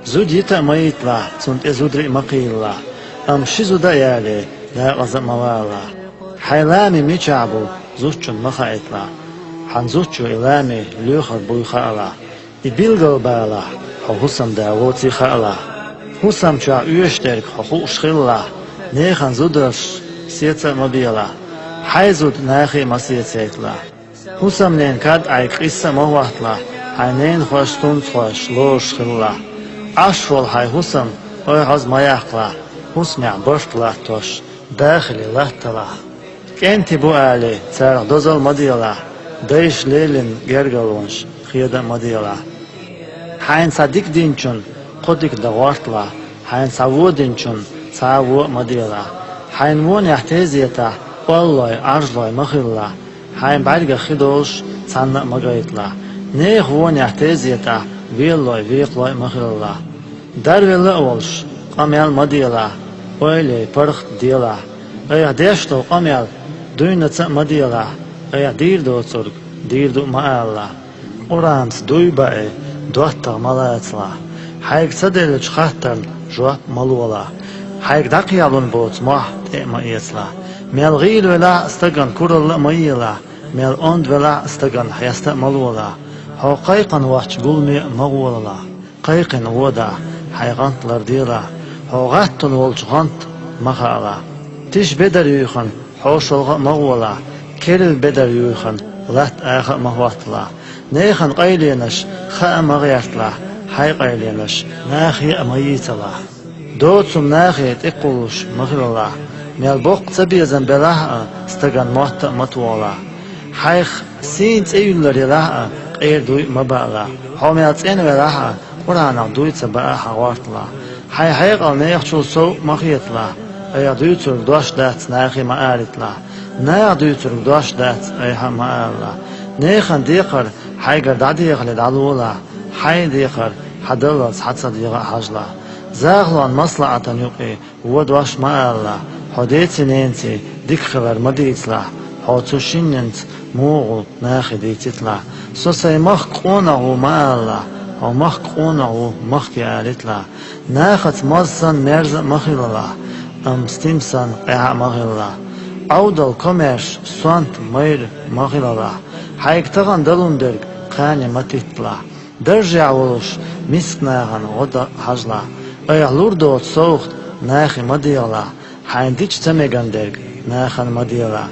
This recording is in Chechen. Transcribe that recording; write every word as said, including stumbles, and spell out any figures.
Зуда йита а ма йийталахь, цунна тӀе зударий а ма кхийлалахь, амма ши зуда а яле, декъаза а ма валалахь. Хьайн лами мичахь бу, зудчунна ма хаийталахь. Хьан зудчо и лами лоьхур буй хаалахь. И билгал балахь, хьо хӀусамда воций хаалахь. ХӀусам чохь оьшуш дерг хьо хууш хилалахь, нехан зударшца сеца а ма белахь. Хьайн зуда нахе а ма сецайталахь. ХӀусамненан кад Ӏайга къисса а ма хӀотталахь, хьайн ненахошца, тунцахошца лоруш хилалахь. Ӏаш волу хьайн хӀусам ойхьаза ма яккхалахь, хӀусамехь барт латтош, дахале латталахь. КӀентий бу алий, царах дозалла ма делахь, дайша лелийна гергарлонаш хеда а ма делахь. Хьайна цхьа дика динчунна кхо дика дан гӀорталахь, хьайна цхьа вон динчунна цхьа а вон а ма делахь. Хьайна вонехь тезетахь оллой, Ӏаржлой ма хилалахь, хьайн бӀаьргах хи долуш цхьанна а ма гайталахь. Нехан вонехь тезетахь веллой, векхалой а ма хилалахь. Дарвелла а волуш, къамел ма делахь, ойла яй, паргӀат делахь. Айхьа деш долу къамел дуьйнаца а ма делахь, айхьа дийр доцург дийр ду а ма алалахь. Къуръанца дуй баий, доттагӀа ма лацалахь. Хьайга ца деллачу хаттарна жоп ма лолахь. Хьайга дӀакхелхина боцу мохь тӀе а ма эцалахь. Мел гӀийла велахь а, стагана куралла а ма елахь, мел онда велахь а, стагана хьеста а ма лолахь. Хьо кхайкхина воцчу гуламе а ма гӀолалахь. Кхайкхина вон дахь, хьайн гӀант ларделахь, хьо гӀаттун волчу гӀант ма хаалахь. Тиша бедар юьйхина, хьошалгӀа а ма гӀолахь, керла бедар юьйхина, латта аха а ма хӀотталахь. Нехан къайленаш хаа а ма гӀерталахь, хьайн къайленаш нахе а ма йийцалахь. Доцу хӀума нахе тӀекхуллуш ма хилалахь, мел боккха цабезам белахь а, стагана мотт а ма тохалахь. Хьайх сийна цӀе юьллур елахь а, къера дуй а ма баалахь. Хьо мел цӀена велахь а, Къуръанах дуй ца баа хьан гӀорталахь. Хьайн хьекъал нехачул сов а ма хеталахь, айхьа дуьйцург дош дац нахе ма алийталахь, наха дуьйцург дош дац айхьа а ма алалахь. Нехан декхар хьайгара дӀадехале дӀалолахь, хьайн декхар хьан Даллалц хьан ца дегӀа а хьажалахь. Захалон маслаӀатан юкъе вон дош ма алалахь, хьо деций-ненаций дика хилар ма дийцалахь, хьо цу шинненца муха гӀуллакх нахе дийциталахь. Со сайн махка къонах ву ма алалахь, хьо махка къонах ву махке алийталахь. Нахаца моза санна мерза а ма хилалахь, амма стим санна къаьхьа а ма хилалахь. Ӏовдал, комаьрша, сонта, майра ма хилалахь. Хьайга тахана далун дерг кхане ма титталахь. Даржехь волуш миска нахана гӀо дан хьажалахь. Айхьа лур доцу совгӀат нахе ма дегӀалахь. Хьайна дича ца меган дерг нахана ма делахь.